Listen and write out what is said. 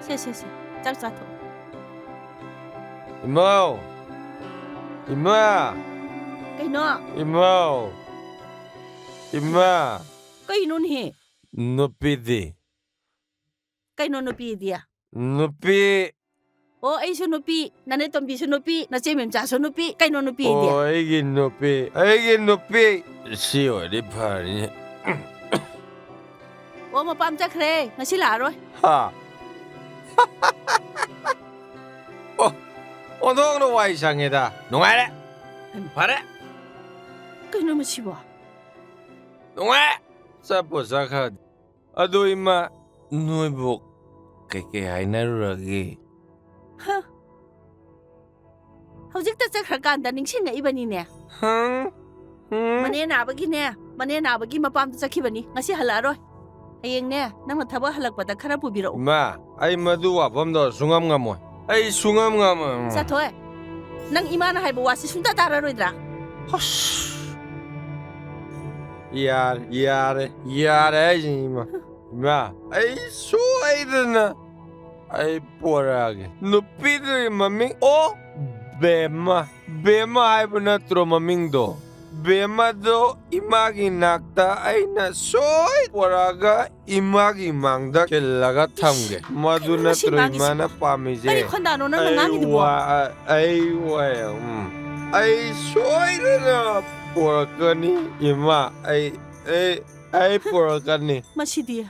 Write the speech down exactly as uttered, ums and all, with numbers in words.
ꯁꯦ, ꯁꯦ, ꯁꯦ, ꯆꯥꯛ ꯆꯥꯊꯣꯛꯑꯣ꯫ ꯏꯃꯧ! ꯏꯃꯥ! ꯀꯩꯅꯣ? ꯏꯃꯧ! ꯏꯃꯥ! ꯀꯩꯅꯣꯅꯦꯍꯦ? ꯅꯨꯄꯤꯗꯤ? ꯀꯩꯅꯣ ꯅꯨꯄꯤꯗꯤ? ꯅꯨꯄꯤ! ꯑꯣ, ꯑꯩꯁꯨ ꯅꯨꯄꯤ, ꯅꯅꯦ ꯇꯣꯝꯕꯤꯁꯨ ꯅꯨꯄꯤ, ꯅꯆꯦ ꯃꯦꯝꯆꯥꯁꯨ ꯅꯨꯄꯤ, ꯀꯩꯅꯣ ꯅꯨꯄꯤꯗꯤ? ꯑꯣ, ꯑꯩꯒꯤ ꯅꯨꯄꯤ, ꯑꯩꯒꯤ ꯅꯨꯄꯤ! ꯁꯤ ꯑꯣꯏꯔꯗꯤ ꯐꯔꯅꯤ꯫ ꯑꯣ, ꯃꯄꯥꯝ ꯆꯠꯈ꯭ꯔꯦ, ꯉꯁꯤ ꯂꯥꯛꯑꯔꯣꯏ꯫ ꯍꯥ? ꯑꯣ, ꯑꯣꯟꯊꯣꯛꯅ ꯋꯥꯏ ꯁꯪꯉꯦꯗ꯫ ꯅꯨꯡꯉꯥꯏꯔꯦ꯫ ꯍꯩꯃꯥ꯫ ꯐꯔꯦ꯫ ꯀꯩꯅꯣ ꯃꯁꯤꯕꯣ? ꯅꯨꯡꯉꯥꯏꯔꯦ꯫ ꯆꯠꯄꯨ ꯆꯠꯈ꯭ꯔꯗꯤ꯫ ꯑꯗꯣ ꯏꯃꯥ, ꯅꯣꯏꯕꯨ ꯀꯩꯀꯩ ꯍꯥꯏꯅꯔꯨꯔꯒꯦ? ꯍ꯫ ꯍꯧꯖꯤꯛꯇ ꯆꯠꯈ꯭ꯔꯀꯥꯟꯗ ꯅꯤꯡꯁꯤꯡꯉꯛꯏꯕꯅꯤꯅꯦ꯫ ꯍꯪ? ꯍꯪ? ꯃꯅꯦ ꯅꯥꯕꯒꯤꯅꯦ, ꯃꯅꯦ ꯅꯥꯕꯒꯤ ꯃꯄꯥꯝꯗ ꯆꯠꯈꯤꯕꯅꯤ꯫ ꯉꯁꯤ ꯍꯜꯂꯛꯑꯔꯣꯏ꯫ ꯍꯌꯦꯡꯅꯦ, ꯅꯪꯅ ꯊꯕꯛ ꯍꯜꯂꯛꯄꯗ ꯈꯔ ꯄꯨꯕꯤꯔꯛꯎ꯫ ꯏꯃꯥ, ꯑꯩ ꯃꯗꯨ ꯋꯥꯐꯝꯗꯣ ꯁꯨꯡꯉꯝ ꯉꯝꯃꯣꯏ꯫ ꯑꯩ ꯁꯨꯡꯉꯝ ꯉꯝꯃꯣꯏ꯫ ꯆꯠꯊꯣꯏ, ꯅꯪ ꯏꯃꯥꯅ ꯍꯥꯏꯕ ꯋꯥꯁꯤ ꯁꯨꯡꯇꯥ ꯇꯥꯔꯔꯣꯏꯗ꯭ꯔꯥ? ꯑꯁ! ꯌꯥꯔꯦ, ꯌꯥꯔꯦ, ꯌꯥꯔꯦ ꯍꯥꯏꯁꯤꯅꯤ, ꯏꯃꯥ꯫ ꯏꯃꯥ, ꯑꯩ ꯁꯣꯏꯗꯅ ꯑꯩ ꯄꯣꯔꯛꯑꯒꯦ꯫ ꯅꯨꯄꯤꯗꯨꯒꯤ ꯃꯃꯤꯡ, ꯑꯣ, ꯕꯦꯝꯃ꯫ ꯕꯦꯝꯃ ꯍꯥꯏꯕ ꯅꯠꯇ꯭ꯔꯣ ꯃꯃꯤꯡꯗꯣ? ꯕꯦꯝꯃꯗꯣ ꯏꯃꯥꯒꯤ ꯅꯥꯛꯇ ꯑꯩꯅ ꯁꯣꯏ ꯄꯣꯔꯛꯑꯒ ꯏꯃꯥꯒꯤ ꯃꯥꯡꯗ ꯈꯤꯜꯂꯒ ꯊꯝꯒꯦ꯫ ꯃꯗꯨ ꯀꯩꯅꯣ ꯃꯁꯤ ꯅꯠꯇ꯭ꯔꯣ ꯉꯥꯡꯉꯤꯁꯤꯕꯣ? ꯏꯃꯥꯅ ꯄꯥꯝꯃꯤꯁꯦ? ꯀꯔꯤ ꯈꯣꯟꯗꯥꯅꯣ ꯅꯪꯅ ꯑꯩ ꯉꯥꯡꯉꯤꯗꯨꯕꯣ? ꯋꯥ-, ꯑꯩ ꯋꯥ-, ꯎꯝ꯫ ꯑꯩ ꯁꯣꯏꯗꯅ ꯄꯣꯔꯛꯀꯅꯤ, ꯏꯃꯥ꯫ ꯑꯩ, ꯑꯩ, ꯑꯩ ꯄꯣꯔꯛꯀꯅꯤ꯫ ꯃꯁꯤꯗꯤ꯫